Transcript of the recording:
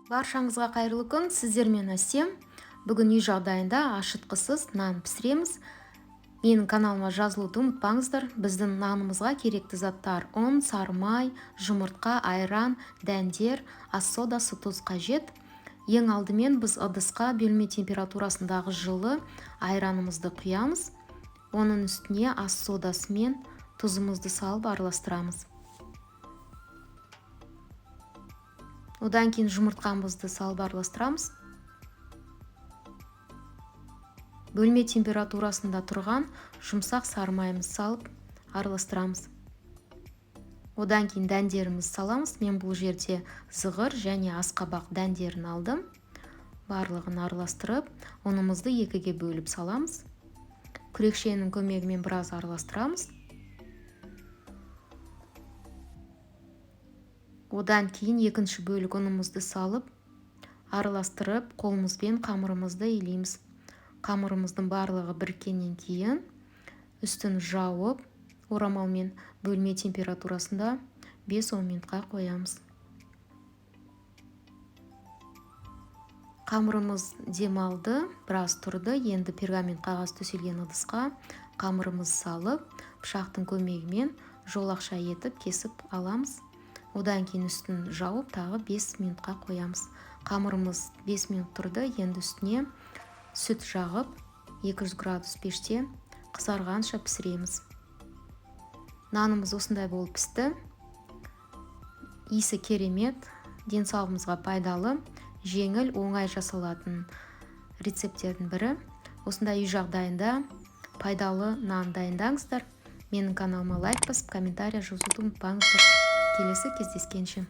Баршаңызға қайырлы күн, сіздермен Әсем. Бүгін үй жағдайында ашытқысыз нан пісіреміз. Менің каналыма жазылуды ұмытпаңыздар. Біздің нанымызға керекті заттар: ұн, сары май, жұмыртқа, айран, дәндер, ас содасы, тұз қажет. Ең алдымен біз ыдысқа бөлме температурасындағы жылы айранымызды құямыз. Оның үстіне ас содасы мен тұзымызды салып араластырамыз. Одан кейін жұмыртқамызды салып араластырамыз. Бөлме температурасында тұрған жұмсақ сары майымызды салып араластырамыз. Одан кейін дәндерімізді саламыз. Мен бұл жерде зығыр және асқабақ дәндерін алдым. Барлығын араластырып, ұнымызды екіге бөліп саламыз. Күрекшенің көмегімен біраз араластырамыз. Одан кейін екінші бөлік ұнымызды салып, араластырып, қолымызбен қамырымызды илейміз. Қамырымыздың барлығы біріккеннен кейін үстін жауып, орамалмен бөлме температурасында 5-10 минутқа қоямыз. Қамырымыз демалды, біраз тұрды. Енді пергамент қағаз төселген ыдысқа қамырымызды салып, пышақтың көмегімен жолақша етіп кесіп аламыз. Одан кейін үстін жауып, тағы 5 минутқа қоямыз. Қамырымыз 5 минут тұрды. Енді үстіне сүт жағып, 200 градус пеште қызарғанша пісіреміз. Нанымыз осындай болып пісті. Иісі керемет, денсаулығымызға пайдалы, жеңіл, оңай жасалатын рецепттердің бірі. Осындай үй жағдайында пайдалы нан дайындаңыздар. Менің каналыма лайк басып, комментарий жазуды ұмытпаңыздар. Келесі кездескенше.